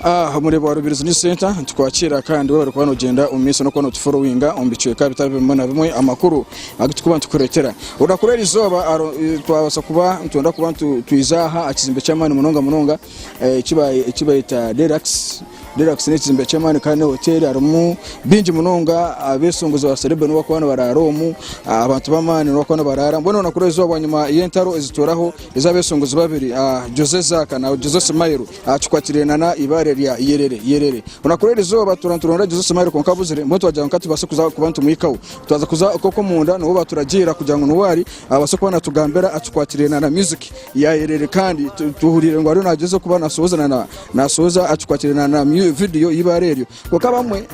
Aha omuri Rubirizi News Center nitukwakiira kandi webare kuba nogyenda omu maisho n'okuba notuforowinga omu bicweka bitari bimwe na bimwe amakuru agu turikuba nitukureetera. Orunaku rw'erizooba twabaasa kuba nitwenda kuba twiza aha aha kizimbe ky'amaani munonga munonga eki beeta Deluxe. Deluxe n'ekizimbe ky'amaani kandi n'ehoteeri harimu bingi munonga abeeshongozi ba serebu nibo barikuba nibaraara omu, abantu b'amaani nibo barikuba nibaraara. Mbwenu orunaku rw'erizooba bwanyima y'entaro ezituraho ez'abeeshongozi babiri Jose Zaaka na Jose Smile Kikwatiraine na eibaare rya Yerere, Yerere. Orunaku rw'erizooba tuura nituronda Jesus Smile kwonka abuzire, mbwenu twagira ngu katubaase kuza kuba nitumuhikaho. Twaza kuza okwo omunda niwe baaturagiira kugira ngu niwe ari, abaase kuba natugambira akikwatiraine na music ya Yerere kandi tuhuriire ngu ariyo nagyezaho kuba nasohoza na nasohoza akikwatiraine na video y'eibaare eryo. Kwonka abamwe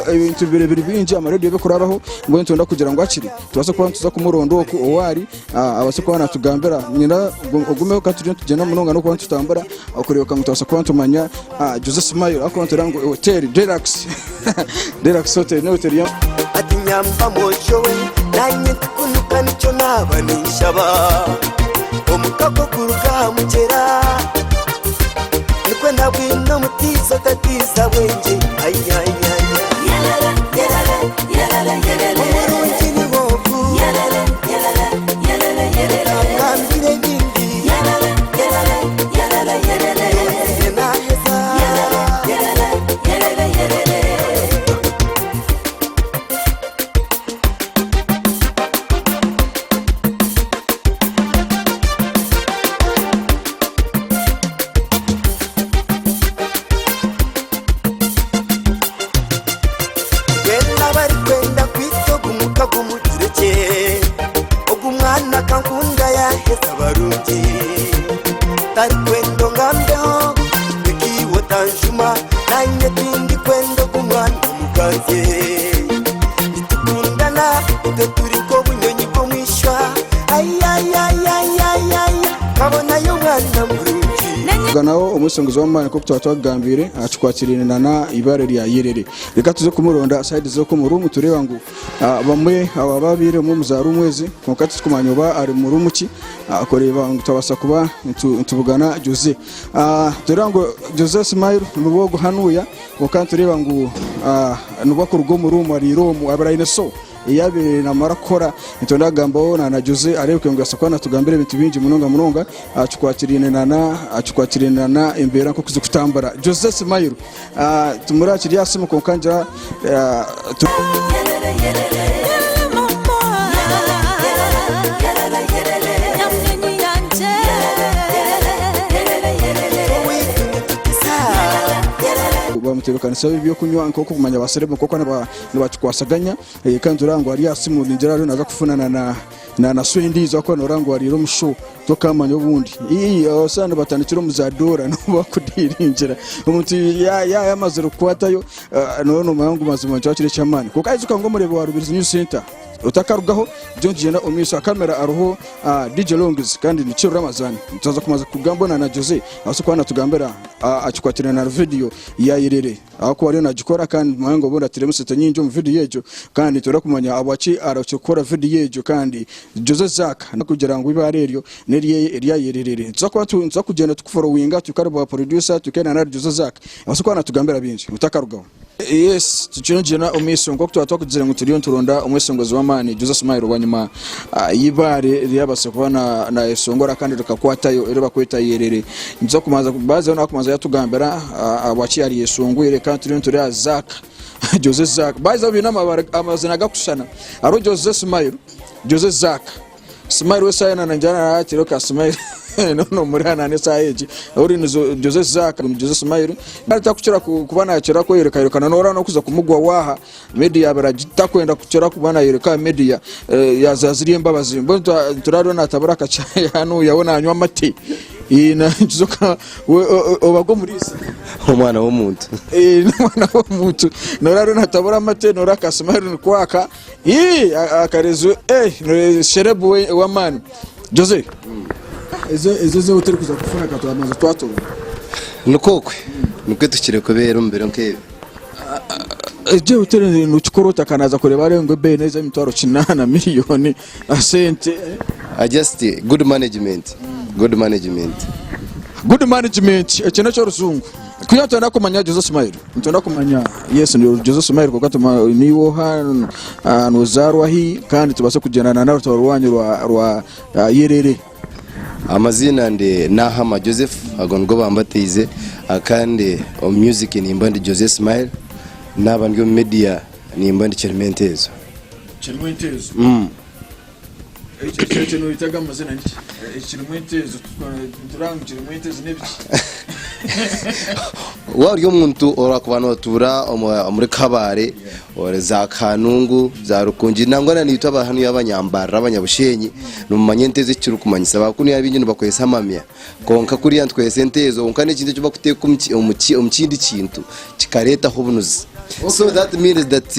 ebintu bibire biri bingi aha marediyo ebikurabaho mbwenu nitwenda kugira ngu hakiri tubaase kuba nituza kumuronda oku ou ari abaase kuba natugambira. Niinyenda ogumeho kandi turiyo nitugyenda munonga n'okuba nitutambura okureebeka ngu tubaasa kuba nitumanya Jose Smile ahakuba nitureeba ngu hoteeri Deluxe Deluxe Hotel n'ehoteeri Ati nyamba mwojo we nanye ntikunuka nikyo naaba ninshaba omukago guruga aha mugyera. Nikwe nabwine omutiisa otatiisa bwengye ayayaya. Omurungi ni wogu Otangambire ebindi Ndozire naheza. Mbwenu abarikwenda kwita ogu mukago mugirekye, ogu mwana akankunda yaheza barungi. Tarikwenda ongambeho, reka iwe otanjuma, nanye tindikwenda ogu mwana omuganze. Nitukundana, itwe turi nk'obunyonyi bw'omwishwa, ayayayayayaya, nkabonayo omwana murungi. Naho omweshongozi w'amaani nk'oku twaba twakugambiire akikwatiraine na eibaare rya Yerere. Reka tuze kumuronda sayidi z'oku omu ruumu tureeba ngu bamwe aba babaire omwe omu za ruumu ezi kwonka titurikumanya oba ari mu ruumu ki kureeba ngu twabaasa kuba nitubugana Jose. Nitureeba ngu Jose Smile niwe ogu hanuya kwonka nitureeba ngu nibwo arikuruga omu ruumu ariire omu abaire aine so. Ei abaire naamara kukora, nitwenda kugambaho na Jose areebeke ngu yabaasa kuba naatugambira ebintu bingi munonga munonga aha kikwatiraine na na embeera nk'oku zirikutambura. Jose Smile timuraakiri aha simu kwonka ngira Bamutebeekanisa ebyokunywa nk'okumanya ba serebu nk'oku nibakikwasaganya. Kandi nitureeba ngu ari aha simu ningira ariyo naaza kufuna na na na show endiijo ahakuba noreeba ngu ariire omu show tokamanya obundi. Ii osanga nibatandikira omu za doora niho bakudiiringira. Omuntu ya ya yamazire kukwatayo nooba nomanya ngu mazima nikiba kiri eky'amaani. Kwonka ijuka ngu omureebi wa Rubirizi News Center otakarugaho gye nitugyenda omu maisho aha kamera hariho DJ Longz kandi nikyo Ramazan. Twaza kubanza kugamba na Jose abaase kuba natugambira akikwatiraine na vidiyo ya Irere. Ahakuba ariyo nagikora kandi nitumanya ngu obundi atairemu sente nyingi omu vidiyo egyo kandi nitwenda kumanya ahabwaki arahukire kukora vidiyo egyo kandi Jose Zack kugira ngu eibaare eryo neryeye eryayererere. Nituza kuba nituza kugyenda tukuforowinga tuhike ahari ba producer tuhike na n'ahari Jose Zack abaase kuba natugambira bingi. Otakarugaho. Yes, tukiriyo nitugyenda omu maisho nk'oku twaba twakugizire ngu turiyo nituronda omweshongozi w'amaani Jose Smile bwanyima y'eibaare eryabaasa kuba nayeshongora kandi rikakwatayo eri barikweta Yerere. Nituza kubanza bazeho nakubanza yatugambira ahabwaki yaryeshongwire kandi turiyo nitureeba Zack Jose Zack bazeho baine amazina gakushushana hariho Jose Smile Jose Zack Smile we esaaha yoona ningira narakira ka Smile nomureba nana esaaha egi ori ni Jose Zack Jose Smile atakukira kuba nakira kweyorekayorekana noreeba nokuza kumugwa waaha Media yaaba eragitakwenda kukira kuba nayoreka aha media yaza ziri embabazi mbwenu turareba natabura akacaayi hanuya we nanywa amate nikizoka obaga omuriisa Omwana w'omuntu. N'omwana w'omuntu noraba natabura amate noreba ka smile nikwaka akarezu sherebu w'amaani Jose ezo ezo ezo otarikuza kufuna katwabanza twatoba. Nikwo okwe nikwo tukire kubeera omu biro nk'ebi. Egyo hoteri nokikora ota kandi naza kureeba hariyo ngu ebeeyi nezemitwaro kinaana miriyoni sente. Just good management, good management. Good management ekyo nekyorujungu. Kugira nitwenda kumanya Jose Smile, nitwenda kumanya yes ni Jose Smile kwonka tuma niiwe oha, ah, nozaarwa hi kandi tubaase kugyendana n'orutaro rwanyu rwa rwa ah, Yerere. Amaziina ndi Nahama Joseph ago nigo bambateize ah, kandi omu music nimba ndi Jose Smile naaba ndi omu media nimba ndi Kirimu Enteezo. Kirimu Enteezo. Ekyo ekyo noyetaga amazina niki? Ekirimu enteezo nituraba ngu kirimu enteezo n'ebiki? Waaba ori omuntu orakuba notuura omuri Kabale, ori za Kanungu, za Rukungiri nangwa na naitwe aba hanu abanyambarara abanyabushenyi nimumanya enteezo eki kirikumanyisa. Ba kunu abaingi nibakozesa amamya kwonka kuriya nitukozesa enteezo kwonka n'ekintu eki barikuteeka omu kindi kintu kikareetaho obunuzi. So that means that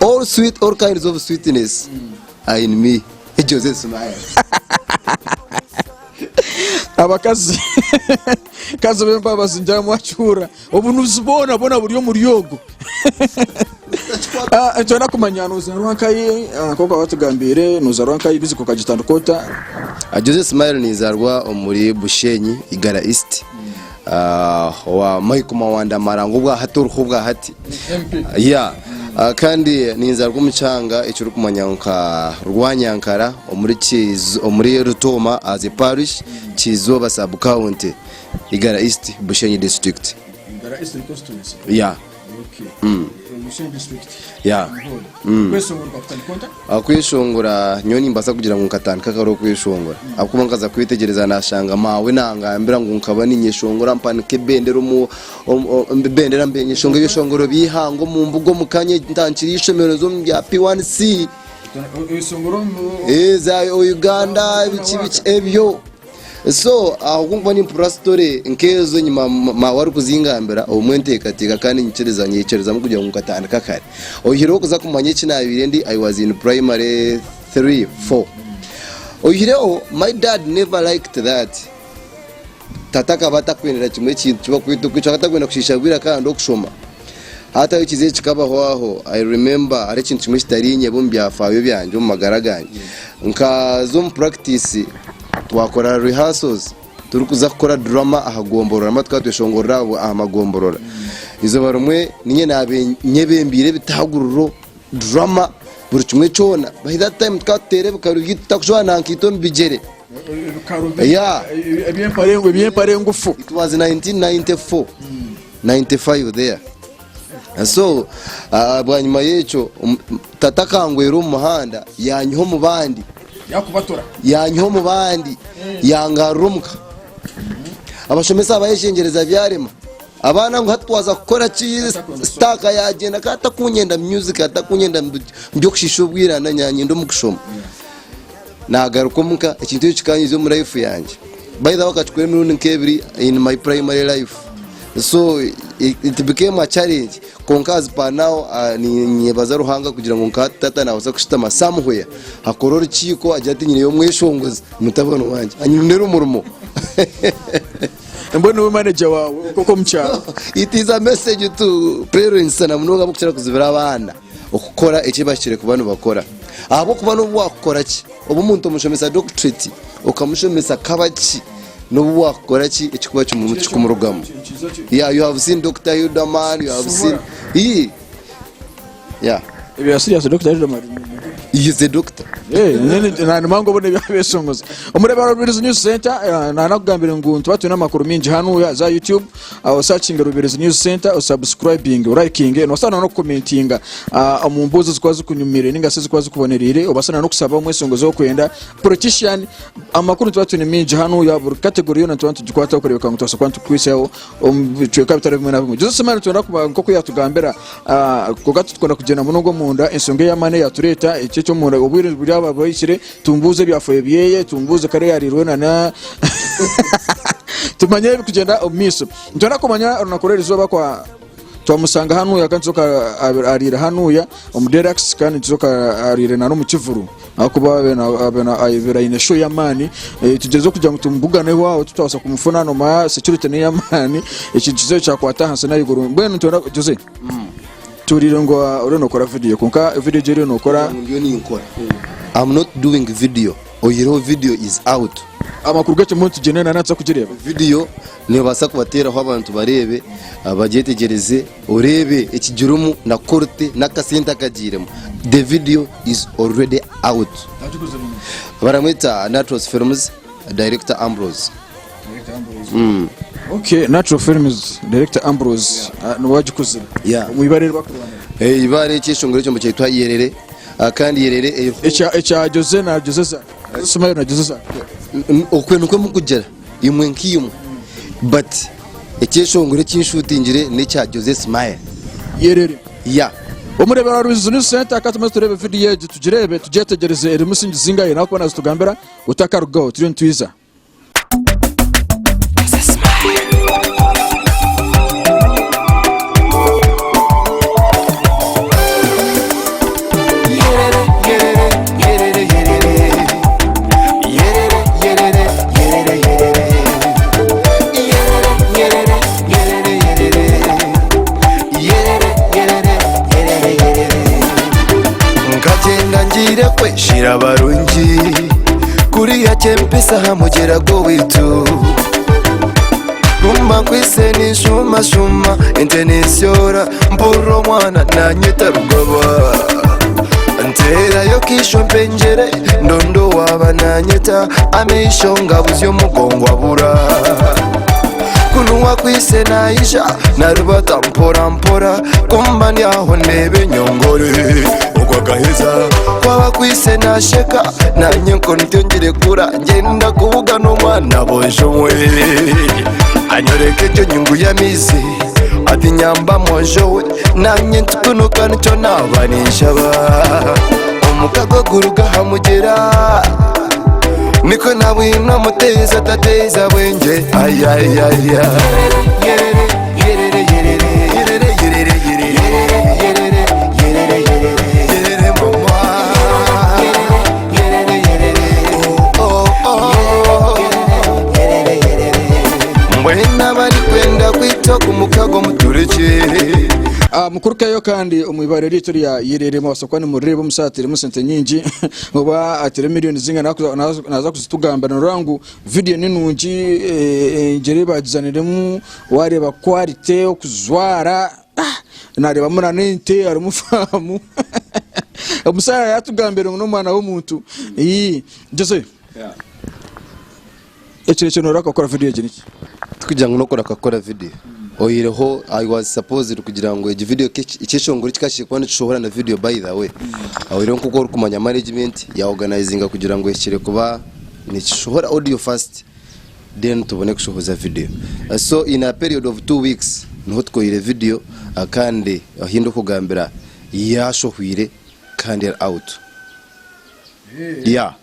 all sweet, all kinds of sweetness are in me. Jose Smile. Abakazi kazi b'embabazi ngyamwakihuurira obunuzi bwona bwona buri omuri ogu. Ah, Nitwenda kumanya nozaarwa nkahi ah, nk'oku watugambiire nozaarwa nkahi music okagitandika ota? Ah, Jose Smile ninzaarwa omuri Bushenyi, Igara East. Ah, owa Michael Mawanda Marango obwahati oriho obwahati. Yeah. Ah, kandi ninzaarwa omu kyanga ekirikumanywa nka Rwanyankara omuri Kiz- omuri Rutooma as a parish, Kizooba sub county, Igara East, Bushenyi district. Yeah. Yeah. Okweshongora nyowe nimbaasa kugira ngu nkatandika kare okweshongora ahabw'okuba nkaza kwetegyereza nashanga maawe nangambira ngu nkaba ninyeshongora mpanika ebendera omu ebendera nyeshongora ebyeshongoro by'eihanga omu mbuga omu kanya ntandikire eishomero nza omu bya P1C za Uganda biki biki ebyo. So aho ku nkuba nimpurira story nk'ezo enyima maawe arikuzingambira obumwe nteekateeka kandi nyikiriza nyeyikirizamu kugira ngu nkatandika kare. Oyihireho kuza kumanya eki naabaire ndi I was in primary 3, 4. Oyihireho my dad never liked that. Tata akaba atakwendera kimwe ekintu eki barikweta okwicwa akaba atakwenda kushiisha bwire akahanda okushoma. Hati aho ekizibu kikabaho aho I remember hariho ekintu kimwe kitarinyeba omu byafaayo byangye omu magara gangye. Nkaza omu practice Twakora rehearsals turikuza kukora drama aha gomborora nambwa tukaba tweshongorera aha magomborora. Eizooba rimwe ninye naabaire nyebembeire ebitaguriro, drama, buri kimwe kyona. By that time tukaba tuteera ebikaru byaitu tutakushwana na nkaito omu bigyere. Yeah. Eby'empare engufu. It was 1994, 95 there. So bwanyima y'ekyo tata akangwera omu muhanda yanyiha omu bandi. Yakubatora. Yanyiha omu bandi yangarura omuka. Abashomesa bayeshengyereza byarema. Abaana ngu hati twaza kukora ki sitaaka yagyenda kandi atakunyenda mu music atakunyenda mu by'okushiisha obwire nanyenda omu kushoma. Nagaruka omuka ekintu ekyo kikanyiza omu life yangye. By the way akakikora emirundi nk'ebiri in my primary life. So it became a challenge kwonka as per now ninyebaza Ruhanga kugira ngu nka tata nabaasa kushutama somewhere akore orukiiko agire ati nyineyo omweshongozi mutabani wangye anyonere omurimo. Mbwenu niwe manager waawe okwo omu kyaro. It is a message to parents na munonga ab'okukira kuzibira abaana okukora eki bahikire kuba nibakora ahabw'okuba n'obu waakukora ki obu omuntu omushomesa doctorate okamushomesa akaba ki N'obu waakukora ki ekirikuba kikumurugamu. Yeah, you have seen Dr. Hilderman, you have seen. Ii. Yeah. Ebya serious Dr. Hilderman. He is a doctor. Eh, nani mangu obone ebyabeshongoza. Omureba Rubirizi News Center eh, nanakugambire ngu nituba twine amakuru mingi hanu ya za YouTube aho searching Rubirizi News Center osubscribing oliking nosana nokukomentinga ah, omu mbuuzo zikuba zikunyumire ninga se zikuba zikubonereire obasana nokusaba omwesongozi okwenda politician Amakuru nituba twine mingi hanu ya buri category yoona nituba nitugikwataho kureebeka ngu tubaasa kuba nitukuhitsyaho omu bicweka bitari bimwe na bimwe. Jose Smile nitwenda kuba nk'oku yaatugambira ah, kwonka titukwenda kugyenda munonga omunda enshonga ey'amaani eyaatureeta eki eky'omunda obwire buryaba bwahikire tumbuuze ebyafooyo byeye tumbuuze kare yaariirwe na na tumanye ebirikugyenda omu maisho. Nitwenda kumanya orunaku rw'erizooba kwa Twamusanga hanuya kandi nituzoka ariire hanuya omu Derax kandi nituzoka ariire na n'omu kivuru ahakuba abeire aine show y'amaani. Tugyerize kugira ngu tumubuganeho aho titwabaasa kumufuna nomanya security n'ey'amaani ekintu kizeire kyakwata ahansi n'ahaiguru. Mbwenu nitwenda Jose tuhuriire ngu oriyo nokora video kwonka video egi oriyo nokora. Ndiyo ninkora. I'm not doing video oyihireho video is out. Amakuru g'ekyo mbwenu tugyende na nituza kugireeba. Video. Nibabaasa kubateeraho abantu bareebe, bagyetegyereze, oreebe ekigirimu na quality n'akasente akagiiremu. The video is already out. Baramweta Naturals Films, Director Ambrose. Okay, Natural Films, Director Ambrose, niwe wagikozire. Yeah. Omu ibara eri bakurwanira. Eh, ibara ekyeshongoro ekyo nibakyetwa Yerere, kandi Yerere eriho Ekya ekya Jose na Jose Zack. Jose Smile na Jose Zack. Okwe nikwo mukugira imwe nkaimwe but ekyeshongoro eki nshuutingire n'ekya Jose Smile. Yerere. Yeah. Omureebera wa Rwizi News Center ka tumaze tureebe vidiyo egi tugireebe tugyetegyereze erimu singi zingahi nawe kuba nazitugambira otakarugaho turiyo nitwiza. Nkagyenda ngiire kweshera abarungi kuriya kyempisa aha mugyera gw'owaitu Kumba nkwitse ninshumashuma ente ninsyora mpurira omwana nanyeta rugaba Nteerayo kaisho mpengyere ndonda owaaba nanyeta amaisho ngabuzya omugongo abura Kunu akwitse naija narubata mpora mpora kumba ndi aho ndeeba enyongore Ogwo akaheza ku aba akwitse nasheka Nanye nko ntyo ngirekura ngyenda kubugana omwana boojo omwe Anyoreka egyo nyungu y'amaizi ati nyamba mwojo we Nanye ntikunuka nikyo naaba ninshaba Omukago guruga aha mugyera Nikwo nabwine omuteezi atateeza bwengye Ayayaya Yerere yerere yerere yerere yerere yerere yerere yerere yerere mama Yerere yerere oh oh oh Yerere yerere Mbwenu abarikwenda kwita ogu mukago muturekye. Mukurukeyo kandi omu ibare ryaitu erya Yerere mubaasa kuba nimureeba omusaija atairemu sente nyingi oba atairemu miriyoni zingana naaza kuzitugambira noreeba ngu vidiyo ni nungi engyeri ei baagizaniremu wareeba quality okujwara nareebamu nana ente harimu faamu omusaija yatugambire ngu n'omwana w'omuntu Jose Ekiro ekyo nooreka kukora vidiyo egi niki? Tikugira ngu n'okureka kukora vidiyo. Oihireho I was supposed kugira ngu egi vidiyo ekyeshongoro kikaba kuba nikishohora na vidiyo by the way. Oihireho nk'oku orikumanya management ya organizinga kugira ngu ehikire kuba nikishohora audio first then tubone kushohoza vidiyo. So in a period of 2 weeks niho tukoreire vidiyo kandi ahu ndikugambira yashohwire kandi eri out. Yeah.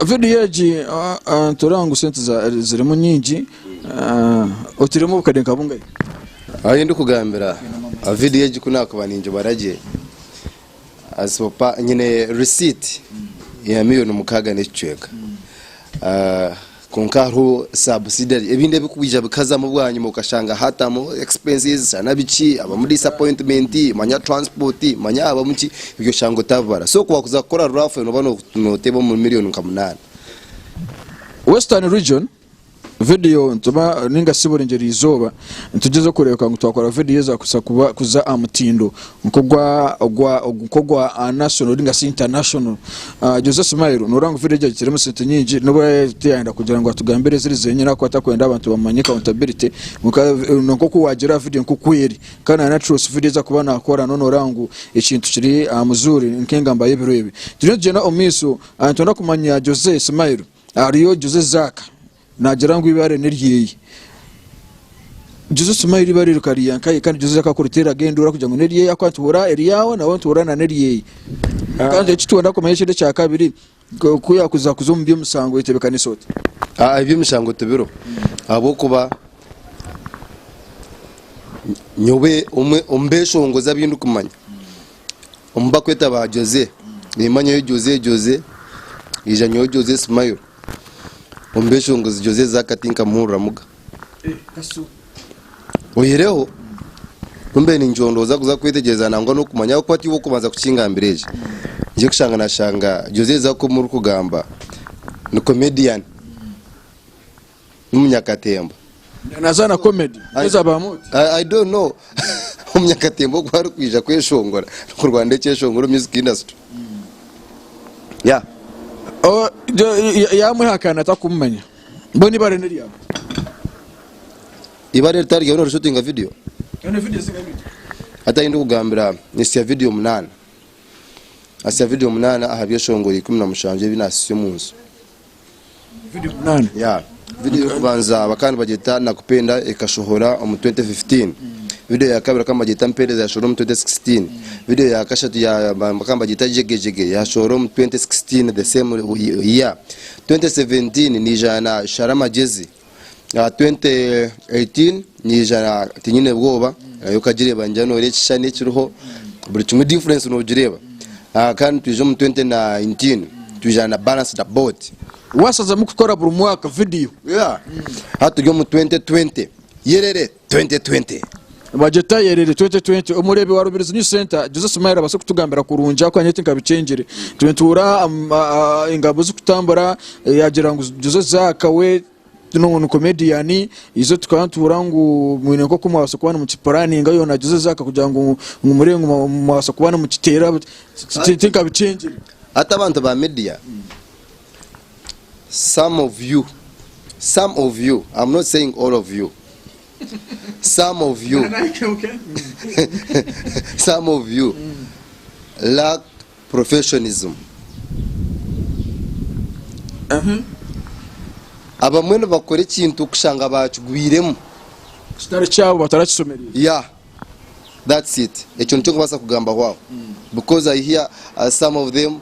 Vidiyo egi nitureba ngu sente zirimu nyingi, otiremu obukadde nka bungahi? Ahu ndikugambira vidiyo egi ku naakuba ningibara gye, nyine receipt ya miriyoni mukaaga n'ekicweka. Kwonka hariho subsidiary ebindi ebirikwija bikazamu bwanyima okashanga hatamu expenses shana biki habamu disappointment manya transport manya habamu ki ebyo oshanga otabibara so ku wakuza kukora rough noba noteeba omu million nka munaana. Western region Vidiyo nituba ninga shi burengyerwa izooba nitugyezaho kureebeka ngu twakora vidiyo ezakubaasa kuba kuza aha mutindo nk'ogwa ogwa nk'ogwa national ninga shi international. Jose Smile noreeba ngu vidiyo egi agitairemu sente nyingi n'obu tiyayenda kugira ngu atugambire eziri zenyine ahakuba takwenda abantu bamanye accountability kwonka nk'oku wagira vidiyo nk'oku eri kandi na Naturals vidiyo ezi arikuba nakora noba noreeba ngu ekintu kiri aha muzuuri nk'engamba y'ebiro ebi. Turiyo nitugyenda omu maisho nitwenda kumanya Jose Smile. Hariyo Jose Zaaka naagira ngu eibare n'eryeye. Jose Smile eibare rikariiha nkahi kandi Jose Zaaka kuriteeraga enduuru arikugira ngu n'eryeye ahakuba nituhurira eryawe nawe nituhurira na n'eryeye. Kandi eki twenda kumanya ekindi ekyakabiri ku yaakuza kuza omu by'omusango oyetebeekanisa ota? Eby'omushango tibiriho ahabw'okuba nyowe omwe omu beeshongozi abu ndikumanya Omu bakweta ba Jose, nimanya nyowe Jose Jose, ija nyowe Jose Smile. Omu beshongozi Jose Zaka tinkamuhuriramuga. Oihireho, kumbe ninkyondooza kuza kwetegyereza nangwa n'okumanya ahabw'okuba tiiwe orikubanza kukingambira eki. Ngiye kushanga nashanga Jose Zaka ou murikugamba ni comedian. N'omunyakatemba. Nazaana comedy eza ba Moti. I don't know omunyakatemba oku arikwija kweshongora kurwana ekyeshongoro omu music industry. Yeah. Oh, yamwehakana takumumanya. Mbwenu ibare n'eryabo. Ibare ritari ryawe norishutinga video? Ene video zingahi? Hati ahi ndikugambira nisya video munaana. Asya video munaana aha byeshongoro 17 ebi nasisya omu nsi. Video munaana. Yeah. Video y'okubanza bakaba nibagyeta Nakupenda ekashohora omu 2015. Video ya kabiri bakaba nibagyeta Mpereza yashohora omu 2016. Video ya kashatu ya bakaba nibagyeta Jege Jege yashohora omu 2016 the same year. 2017 niija na Shara Amagezi. 2018 niija na Tinyine Bwoba nayo okagireeba ningira noreeba ekishushani ekiriho buri kimwe difference nogireeba. Kandi twija omu 2019 twija na Balance the Boat. Wasazamu kukora buri mwaka video. Yeah. Hati turi omu 2020 Yerere 2020. Bagyeta Yerere 2020. Omureebi wa Rubirizi News Centre, Jose Smile abaase kutugambira kurungi ahakuba nyowe tinkabikyengire. Nituhurira engabo zikutambura yagira ngu Jose Zaaka we ni comedian, izo tukaba nituhurira ngu mwine nk'oku mwabaasa kuba nimukipuraninga yoona Jose Zaaka kugira ngu mureebe ngu mwabaasa kuba nimukiteera tinkabikyengire. Hati abantu ba media some of you, some of you, I'm not saying all of you, some of you, some of you lack professionism. Abamwe nibakora ekintu kushanga bakigwiremu. Kitari kyabo batarakishomereire. Yeah. That's it ekyo nikyo nkubaasa kugambaho aho because I hear some of them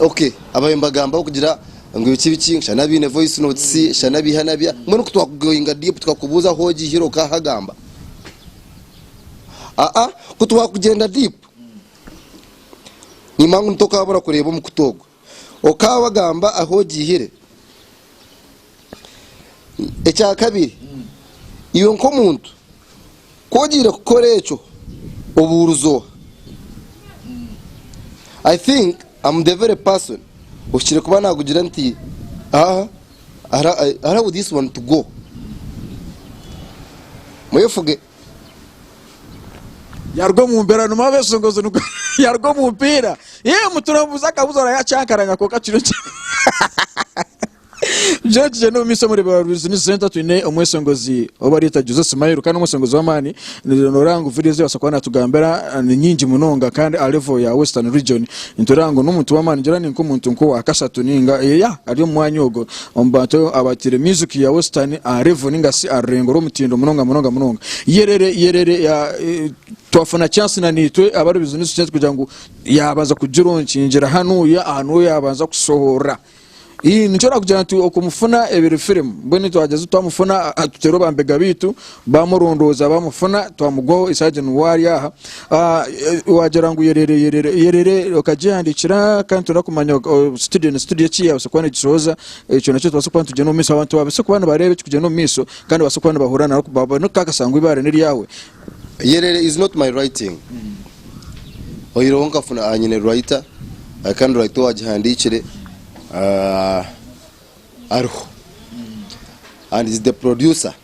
ok ababaire nibagambaho kugira ngu biki biki ngu shana biine voice notes shana biha na biha mbwenu ku twakugoinga deep tukakubuuza ahu ogihire okahagamba aa ku twakugyenda deep nimanya ngu tokabura kureeba omukutu ogwo okabagamba ahu ogihire Ekyakabiri, iwe nk'omuntu ku ogiire kukora ekyo obuurize oha? I think I'm the very person ohikire kuba nakugira nti aha allow this one to go. Mwefuge. Yaruga omu mbeera nimwo abeshongozi nikwo yaruga omu mupiira. Yee muturambuza akabuzo arayakyankaranya kwonka kiro Kiro tugyenda omu maisho omuri Rubirizi News Centre twine omweshongozi ou barikweta Jose Smile kandi omweshongozi w'amaani noreeba ngu vidiyo ezi yabaasa kuba natugambira ni nyingi munonga kandi aha level ya Western Region nitureeba ngu n'omuntu w'amaani ningira ni nk'omuntu nk'owakashatu ninga yeah ari omu mwanya ogwo omu bantu abateire music ya Western aha level ninga shi aha rurengo rw'omutindo munonga munonga munonga. Yerere yerere ya twafuna chance na naitwe aba Rubirizi News Centre kugira ngu yabanza kugironkingira hanuya aha niho yabanza kushohora. Ii, Nikyo nakugira nti okumufuna ebiri firimu mbwenu twagyeza twamufuna tuteera bambega baitu bamurondooza bamufuna twamugwaho esaaha egi niwe ari aha. Wagira ngu yerere yerere yerere okagihandiikira kandi nitwenda kumanya studio ni studio ki yaabaasa kuba negisohoza ekyo nakyo tubaase kuba nitugyenda omu maisho abantu babaase kuba nibareeba ekirikugyenda omu maisho kandi babaase kuba nibahurira babone kakashanga ngu eibaare n'eryawe. Yerere is not my writing. Oihireho nkafuna nyine writer kandi writer owagihandiikire ariho and is the producer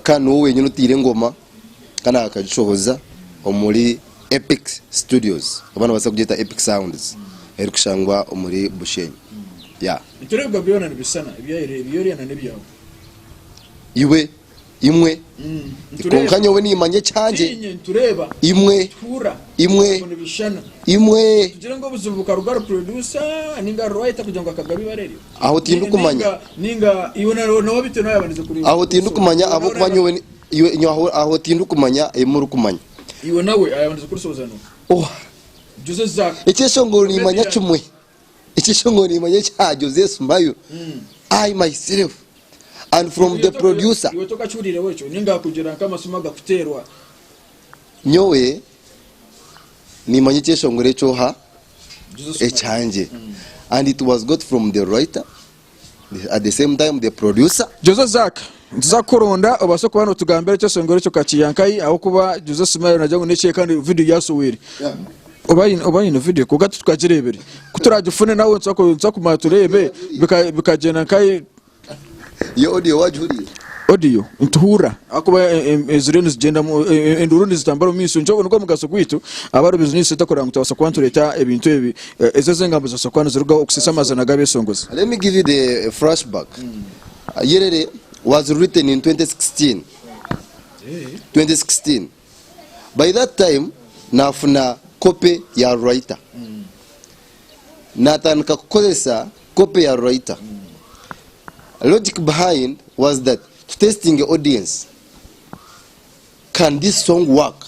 kandi niwe wenyine oteire engoma kandi akagishohoza omuri Epic Studios oba nobaasa kugyeta Epic Sounds erikushangwa omuri Bushenyi. Yeah. Nitureebwa byona nibishushana eby'oriya na n'ebyawe. Iwe Imwe, kwonka nyowe nimmanya ekyangye. Imwe, imwe, imwe. Aho tindikumanya. Aho tindikumanya ahabw'okuba nyowe, nyowe aho tindikumanya ebi murikumanya. Oha! Ekyeshongoro nimmanya kimwe. Ekyeshongoro nimmanya ekya Jose Smayo. I myself. And from the producer. Iwe tokakihuriireho ekyo ninga kugira nk'amasimu agakuteerwa. Nyowe nimanya ekyeshongoro ekyoha ekyangye and it was got from the writer at the same time the producer. Jose Zack, nituza kukuronda obaase kuba notugambira ekyeshongoro ekyo okakiiha nkahi ahabw'okuba Jose Smile nagira ngu n'ekye kandi video yasohwire. Oba aine video kwonka titukagireebire. Ku turagifune nawe nituza kumara tureebe bikagyenda nkahi. Iyo audio wagihuriire? Audio nituhurra ahakuba eziriyo nizigyenda enduuru nizitambura omu maisho nikyo nigwo mugasho gwaitu abari bizinesi etakureba ngu tubasa kuba nitureeta ebintu ebi ezo ezengambo zibasa kuba nizirugaho okusisa amazina g'abeshongozi. Let me give you the flashback. Yerere was written in 2016. 2016. By that time nafuna copy ya writer. Natandika kukozesa copy ya writer. Logic behind was that to testing audience. Can this song work?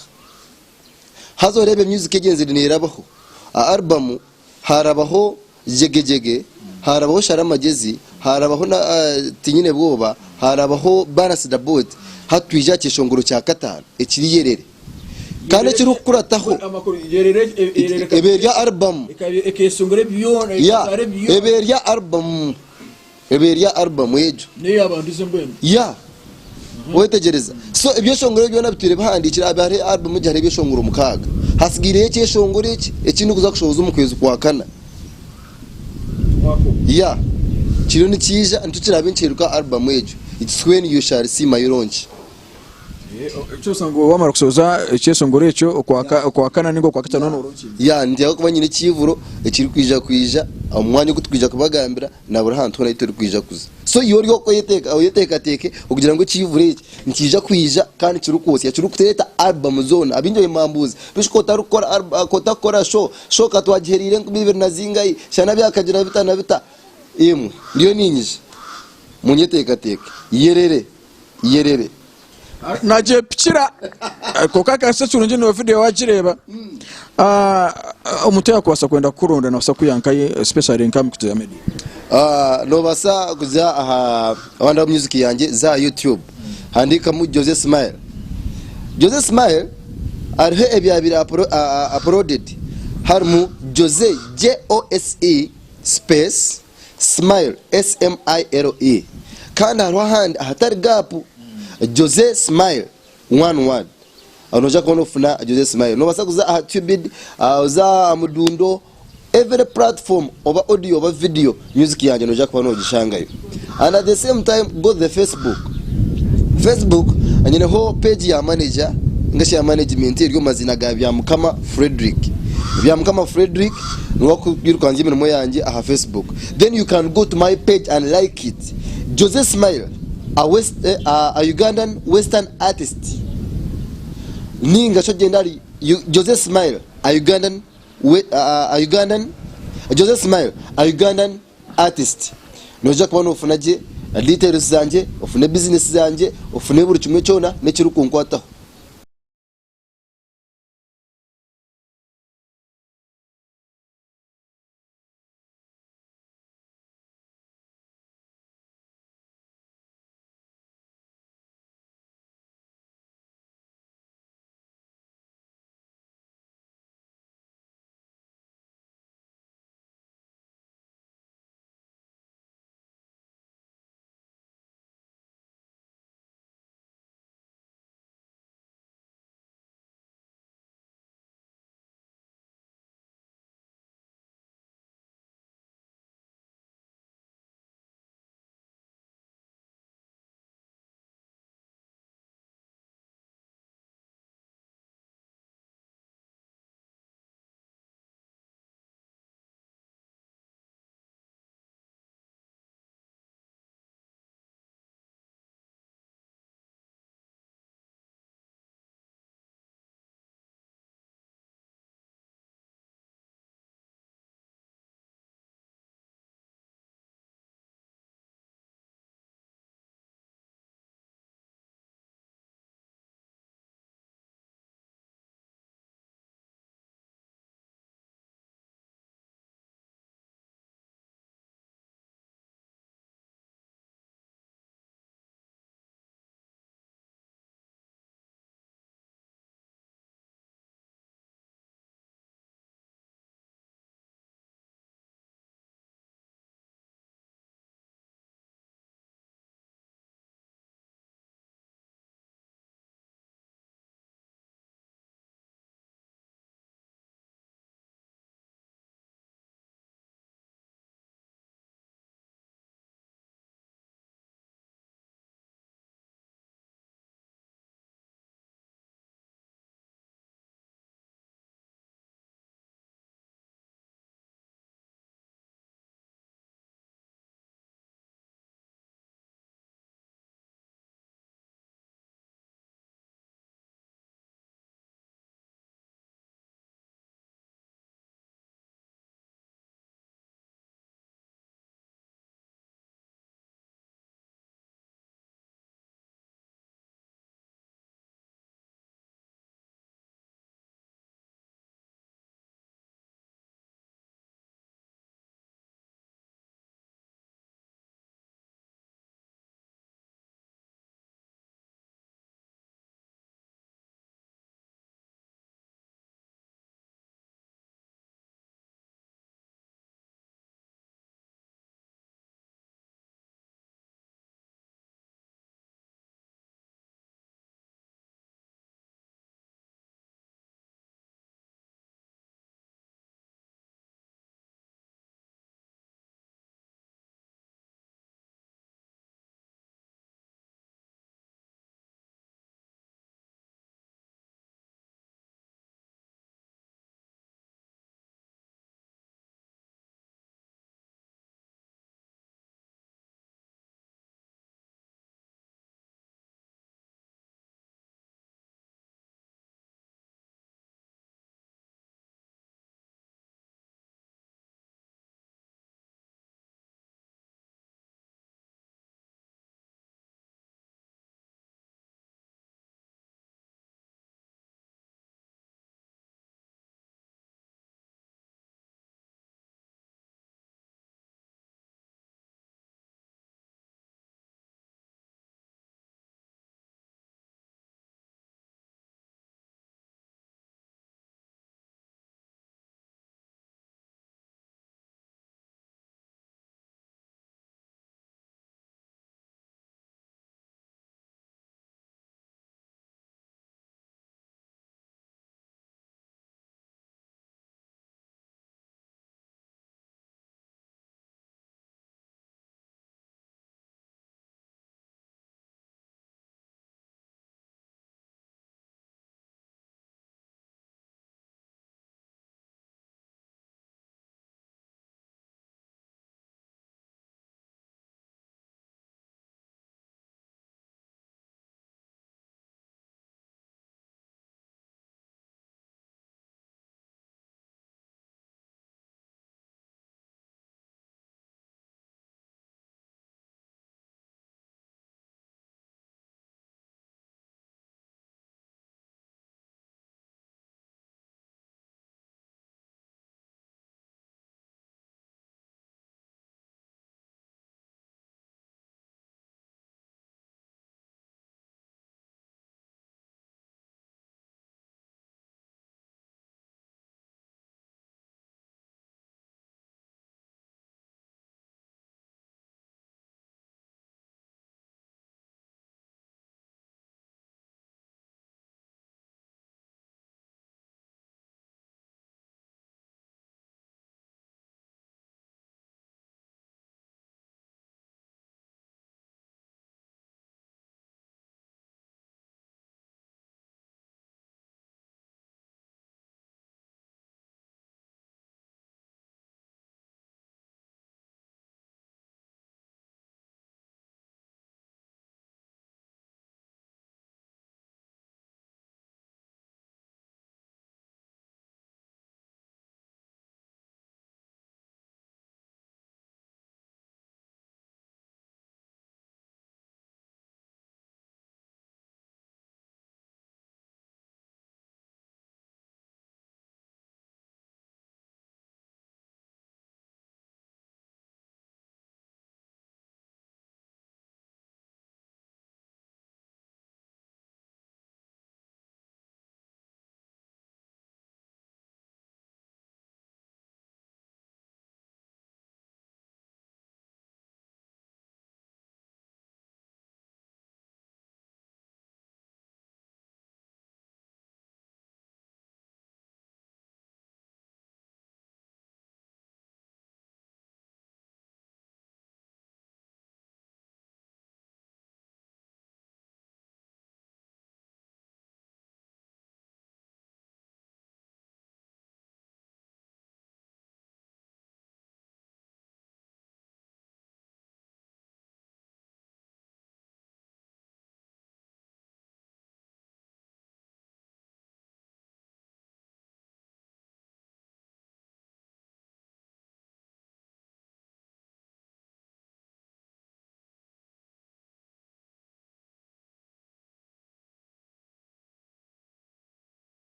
Haza oreebe music egyenzire nerabaho. A album harabaho Jegejege, harabaho Shara Amagezi, harabaho na Tinyine Bwoba, harabaho Balance the Boat, hati twija aha kyeshongoro kya kataano ekiri Yerere. Kandi ekirikukurataho eba eri album. Ya, eba eri album. Eba eri album egyo. Ya. Wetegyereza. So ebyeshongoro ebyo byona bitwire bihandiikire aha hariho album egyo hariho ebyeshongoro mukaaga. Hatsigaireyo ekyeshongoro eki eki ndikuza kushohoza omu kwezi kwa kana. Ya. Kiriyo nikiija nikyo kiraabe nikiheruka album egyo. It's when you shall see my launch. Ekyosa ngu wamara kushohoza ekyeshongoro ekyo okwakana ninga okwakatano noronkinga. Ya, nitwija kuba nyine ekiivuro ekirikwija kwija omu mwanya ogu turikwija kubagambira na buri hantu hoona ahu turikwija kuza. So iwe ori okwo oyeteekateeke okugira ngu ekiivuro eki nikiija kwija kandi kirikwotsya kirikureeta album zoona. Abaingi bambuuza bishi ku otarikukora ku otarikukora show, show ka twagihereire 2000 na zingahi, shana byakagira bita na bita. Imwe ndiyo niinyija munyeteekateeke. Yerere, yerere. Nagyepikira kwonka akasha kirungi niwe video wagireeba. Omuntu yakubaasa kwenda kukuronda nabasa kwiha nkahi especially nka mikutu ya media? Nobasa kuza aha wanda music yangye za aha YouTube handikamu Jose Smile. Jose Smile hariho ebyabaire uploaded harimu Jose J-O-S-E space Smile, S-M-I-L-E, kandi hariho ahandi ahatari gaapu, Jose Smile, one word. Aho noija kuba nofuna Jose Smile. Nobaasa kuza aha Tubidy, oze aha Mudundo, every platform oba audio oba video, music yangye noija kuba nogishangayo. And at the same time go the Facebook. Facebook nyineho page ya manager ningashi ya management eri omu maziina ga Byamukama Fredrick. Byamukama Fredrick niwe arikwirukanzya emirimo yangye aha Facebook. Then you can go to my page and like it. Jose Smile, a, West, eh, a, a Ugandan Western artist. Ninga shi ogyende ahari Jose Smile, a Ugandan, we, a, a Ugandan, Jose Smile, a Ugandan Artist noija kuba nofuna gye details zangye, ofune business zangye, ofune buri kimwe kyona n'ekirikunkwataho.